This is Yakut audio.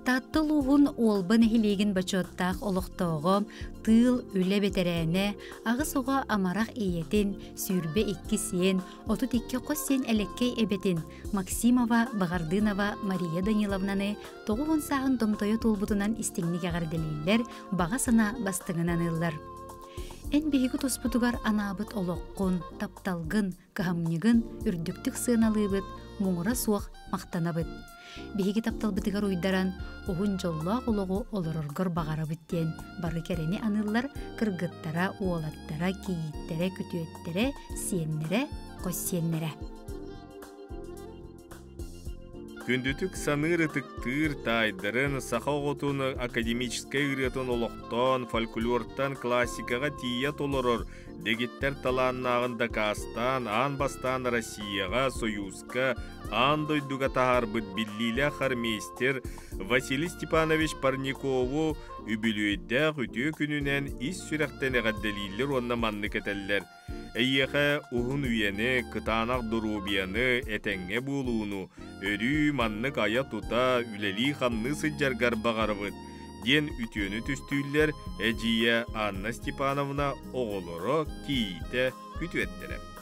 Таатта улууһун Уолба нэһилиэгин бочуоттаах олохтооҕо, тыыл, үлэ бэтэрээнэ, аҕыс оҕо амарах ийэтин, 22 сиэн, 32 хос сиэн элэккэй эбэтин Максимова Баҕардынова Мария Даниловнаны 90 сааһын томтойо туолбутунан истиҥник эҕэрдэлииллэр, баҕа санаа бастыҥын аныыллар. Эн биһиги туспутугар анаабыт олоххун, тапталгын, кыһамньыгын үрдүктүк сыаналыыбыт, муҥура суох махтанабыт. Биһиги тапталбытыгар уйдаран, уһун дьоллоох олоҕу олороргор баҕарабыт диэн бары кэрэни аныыллар кыргыттара, уолаттара, кийииттэрэ, күтүөттэрэ, сиэннэрэ, хос сиэннэрэ. Күндүтүк саныыр ытыктыыр таайдарын саха оҕотун академическай ырыатын олохтоон, фольклортан классикаҕа тиийэ толорор дэгиттэр талааннааҕын дакаастаан, аан бастаан Россияҕа, Союзка, аан дойдуга таһаарбыт биллиилээх хормейстер Василий Степанович Парникову үбүлүөйдээх үтүө күнүнэн ис сүрэхтэн эҕэрдэлииллэр уонна маннык этэллэр – Эйиэхэ уһун үйэни, кытаанах доруобуйаны, этэҥҥэ буолууну, өрүү маннык айа-тута, үлэлии-хамныы сылдьаргар баҕарабыт, диэн үтүөнү түстүүллэр эдьиийэ Анна Степановна оҕолоро, кийиитэ, күтүөттэрэ.